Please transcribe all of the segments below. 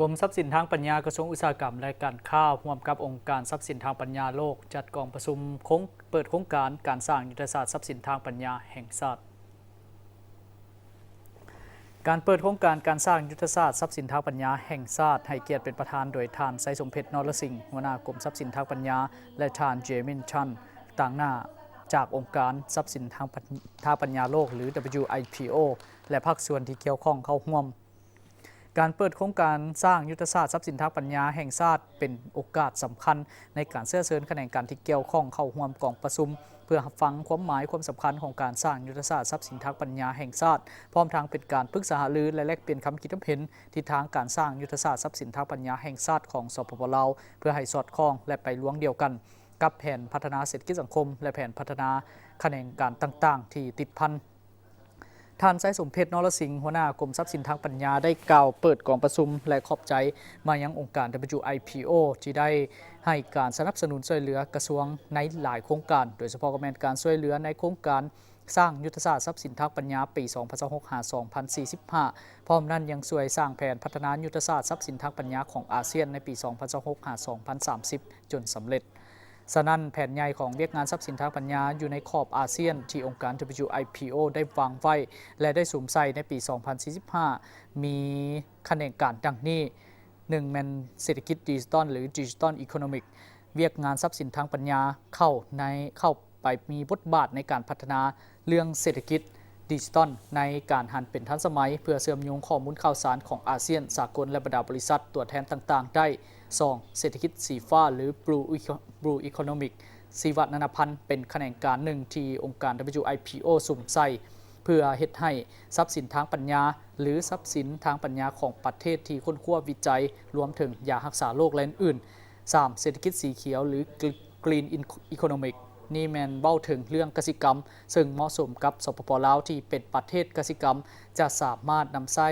ກົມຊັບສິນທາງປັນຍາ ກະຊວງອຸດສາຫະກຳ ແລະ ການຄ້າ ຮ່ວມກັບອົງການຊັບສິນທາງປັນຍາໂລກ ຈັດກອງປະຊຸມໂຄງ ເປີດໂຄງການການສ້າງຍຸດທະສາດຊັບສິນທາງປັນຍາແຫ່ງຊາດ. ການເປີດໂຄງການການສ້າງຍຸດທະສາດຊັບສິນທາງປັນຍາແຫ່ງຊາດ ໃຫ້ກຽດເປັນປະທານໂດຍທ່ານ ໄຊສົມເພັດ ນໍລະສິງ ຫົວໜ້າກົມຊັບສິນທາງປັນຍາ ແລະ ທ່ານ ເຈມິນ ຊັນ ຕາງໜ້າ ຈາກອົງການຊັບສິນທາງປັນ ທາງປັນຍາໂລກ ຫຼື WIPO ແລະ ພາກສ່ວນທີ່ກ່ຽວຂ້ອງເຂົ້າຮ່ວມ. ການເປີດໂຄງການສ້າງຍຸດທະສາດຊັບສິນທາງປັນຍາແຫ່ງຊາດ ເປັນໂອກາດສຳຄັນໃນການເຊື້ອເຊີນຂະແໜງການທີ່ກ່ຽວຂ້ອງເຂົ້າຮ່ວມກອງປະຊຸມ ເພື່ອຮັບຟັງຄວາມໝາຍຄວາມສຳຄັນຂອງການສ້າງຍຸດທະສາດຊັບສິນທາງປັນຍາແຫ່ງຊາດ, ພ້ອມທັງເປັນການປຶກສາຫາລື ແລະ ແລກປ່ຽນຄຳຄິດຄຳເຫັນທິດທາງການສ້າງຍຸດທະສາດຊັບສິນທາງປັນຍາແຫ່ງຊາດຂອງ ສປປ ລາວ ເພື່ອໃຫ້ສອດຄ່ອງ ແລະ ໄປລວງດຽວກັນກັບແຜນພັດທະນາເສດຖະກິດສັງຄົມ ແລະ ແຜນພັດທະນາຂະແໜງການຕ່າງໆທີ່ຕິດພັນ. ທ່ານ ໄຊສົມເພັດ ນໍລະສິງ ຫົວໜ້າກົມຊັບສິນທາງປັນຍາ ໄດ້ກ່າວເປີດກອງປະຊຸມ ແລະ ຂອບໃຈມາຍັງອົງການ WIPO ທີ່ໄດ້ໃຫ້ການສະໜັບສະໜູນຊ່ວຍເຫຼືອກະຊວງໃນຫຼາຍໂຄງການ, ໂດຍສະເພາະກໍແມ່ນການຊ່ວຍເຫຼືອໃນໂຄງການສ້າງຍຸດທະສາດຊັບສິນທາງປັນຍາປີສອງພັນຊາວຫົກ ຫາ ສອງພັນສີ່ສິບຫ້າ, ພ້ອມນັ້ນຍັງຊ່ວຍສ້າງແຜນພັດທະນາຍຸດທະສາດຊັບສິນທາງປັນຍາຂອງອາຊຽນໃນປີສອງພັນຊາວຫົກ ຫາ ສອງພັນສາມສິບ ຈົນສຳເລັດ. ສະນັ້ນ, ແຜນໃຫຍ່ຂອງວຽກງານຊັບສິນທາງປັນຍາຢູ່ໃນຂອບອາຊຽນທີ່ອົງການ WIPO ໄດ້ວາງໄວ້ ແລະ ໄດ້ສຸມໃສ່ໃນປີສອງພັນສີ່ສິບຫ້າ ມີຂະແໜງການດັ່ງນີ້, ໜຶ່ງ ແມ່ນເສດຖະກິດດິຈິຕອນ ຫຼື ດິຈິຕອນອີໂຄໂນມິກ, ວຽກງານຊັບສິນທາງປັນຍາເຂົ້າໃນ ເຂົ້າໄປມີບົດບາດໃນການພັດທະນາເລື່ອງເສດຖະກິດດິຈິຕອນ ໃນການຫັນເປັນທັນສະໄໝ ເພື່ອເຊື່ອມໂຍງຂໍ້ມູນຂ່າວສານຂອງອາຊຽນ, ສາກົນ ແລະ ບັນດາບໍລິສັດຕົວແທນຕ່າງໆໄດ້. ສອງ ເສດຖະກິດສີຟ້າ ຫຼື Blue Eco-, Blue Economic ຊີວະນານາພັນ ເປັນຂະແໜງການໜຶ່ງທີ່ອົງການ WIPO ສຸມໃສ່ ເພື່ອເຮັດໃຫ້ຊັບສິນທາງປັນຍາ ຫຼື ຊັບສິນທາງປັນຍາຂອງປະເທດທີ່ຄົ້ນຄວ້າວິໄຈ, ລວມເຖິງຢາຮັກສາໂລກ ແລະ ອື່ນໆ. ສາມ ເສດຖະກິດສີຂຽວ ຫຼື Green Economic ນີ້ແມ່ນເວົ້າເຖິງເລື່ອງກະສິກຳ, ເຊິ່ງເໝາະສົມກັບ ສປປ ລາວ ທີ່ເປັນປະເທດກະສິກຳ, ຈະສາມາດນຳໃຊ້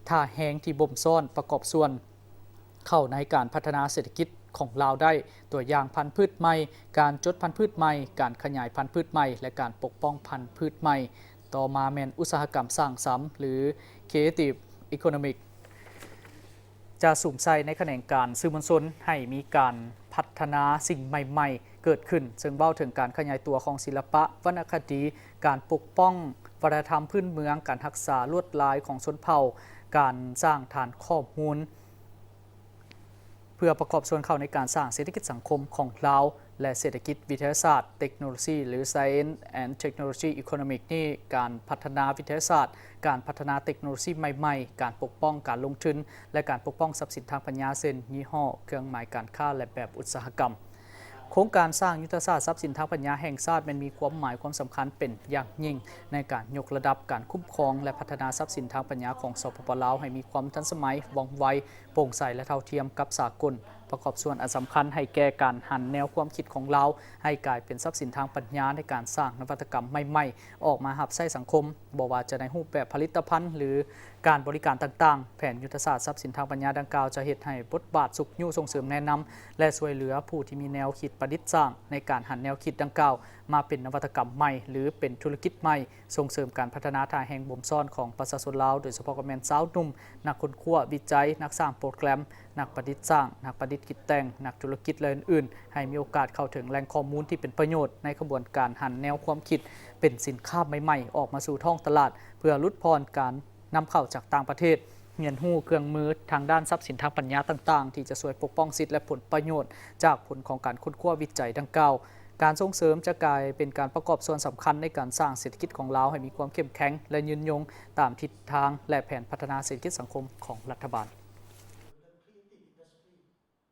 ທ່າແຮງທີ່ບົ່ມຊ້ອນປະກອບສ່ວນ ເຂົ້າໃນການພັດທະນາເສດຖະກິດຂອງລາວໄດ້, ຕົວຢ່າງພັນພືດໃໝ່, ການຈົດພັນພືດໃໝ່, ການຂະຫຍາຍພັນພືດໃໝ່ ແລະ ການປົກປ້ອງພັນພືດໃໝ່. ຕໍ່ມາແມ່ນອຸດສາຫະກຳສ້າງສັນ ຫຼື Creative Economic ຈະສຸມໃສ່ໃນຂະແໜງການສື່ມວນຊົນ ໃຫ້ມີການພັດທະນາສິ່ງໃໝ່ໆເກີດຂຶ້ນ, ເຊິ່ງເວົ້າເຖິງການຂະຫຍາຍຕົວຂອງສິລະປະ, ວັນນະຄະດີ, ການປົກປ້ອງວັດທະນະທຳພື້ນເມືອງ, ການຮັກສາລວດລາຍຂອງຊົນເຜົ່າ, ການສ້າງຖານຂໍ້ມູນ ເພື່ອປະກອບສ່ວນເຂົ້າໃນການສ້າງເສດຖະກິດສັງຄົມຂອງລາວ ແລະ ເສດຖະກິດວິທະຍາສາດເຕັກໂນໂລຊີ ຫຼື Science and Technology Economic ນີ້, ການພັດທະນາວິທະຍາສາດ, ການພັດທະນາເຕັກໂນໂລຊີໃໝ່ໆ, ການປົກປ້ອງການລົງທຶນ ແລະ ການປົກປ້ອງຊັບສິນທາງປັນຍາ ເຊັ່ນ ຍີ່ຫໍ້, ເຄື່ອງໝາຍການຄ້າ ແລະ ແບບອຸດສາຫະກຳ. ໂຄງການສ້າງຍຸດທະສາດຊັບສິນທາງປັນຍາແຫ່ງຊາດ ແມ່ນມີຄວາມໝາຍຄວາມສຳຄັນເປັນຢ່າງຍິ່ງ ໃນການຍົກລະດັບການຄຸ້ມຄອງ ແລະ ພັດທະນາຊັບສິນທາງປັນຍາຂອງ ສປປ ລາວ ໃຫ້ມີຄວາມທັນສະໄໝ, ວ່ອງໄວ, ໂປ່ງໃສ ແລະ ເທົ່າທຽມກັບສາກົນ, ປະກອບສ່ວນອັນສຳຄັນໃຫ້ແກ່ການຫັນແນວຄວາມຄິດຂອງລາວ ໃຫ້ກາຍເປັນຊັບສິນທາງປັນຍາໃນການສ້າງນະວັດຕະກຳໃໝ່ໆອອກມາຮັບໃຊ້ສັງຄົມ, ບໍ່ວ່າຈະໃນຮູບແບບຜະລິດຕະພັນ ຫຼື ການບໍລິການຕ່າງໆ. ແຜນຍຸດທະສາດຊັບສິນທາງປັນຍາດັ່ງກ່າວ ຈະເຮັດໃຫ້ບົດບາດຊຸກຍູ້ສົ່ງເສີມແນະນຳ ແລະ ຊ່ວຍເຫຼືອຜູ້ທີ່ມີແນວຄິດປະດິດສ້າງ ໃນການຫັນແນວຄິດດັ່ງກ່າວມາເປັນນະວັດຕະກຳໃໝ່ ຫຼື ເປັນທຸລະກິດໃໝ່, ສົ່ງເສີມການພັດທະນາທ່າແຮງບົ່ມຊ້ອນຂອງປະຊາຊົນລາວ, ໂດຍສະເພາະກໍແມ່ນຊາວໜຸ່ມ, ນັກຄົ້ນຄວ້າວິໄຈ, ນັກສ້າງໂປຣແກຣມ, ນັກປະດິດສ້າງ, ນັກປະດິດກິດແຕ່ງ, ນັກທຸລະກິດ ແລະ ອື່ນໆ, ໃຫ້ມີໂອກາດເຂົ້າເຖິງແຫຼ່ງຂໍ້ມູນທີ່ເປັນປະໂຫຍດ ໃນຂະບວນການຫັນແນວຄວາມຄິດເປັນສິນຄ້າໃໝ່ໆອອກມາສູ່ທ້ອງຕະຫຼາດ, ເພື່ອຫຼຸດຜ່ອນການນຳເຂົ້າຈາກຕ່າງປະເທດ, ຮຽນຮູ້ເຄື່ອງມືທາງດ້ານຊັບສິນທາງປັນຍາຕ່າງໆ ທີ່ຈະຊ່ວຍປົກປ້ອງສິດ ແລະ ຜົນປະໂຫຍດຈາກຜົນຂອງການຄົ້ນຄວ້າວິໄຈດັ່ງກ່າວ. ການສົ່ງເສີມຈະກາຍເປັນການປະກອບສ່ວນສຳຄັນໃນການສ້າງເສດຖະກິດຂອງລາວໃຫ້ມີຄວາມເຂັ້ມແຂງ ແລະ ຍືນຍົງຕາມທິດທາງ ແລະ ແຜນພັດທະນາເສດຖະກິດສັງຄົມຂອງລັດຖະບານ.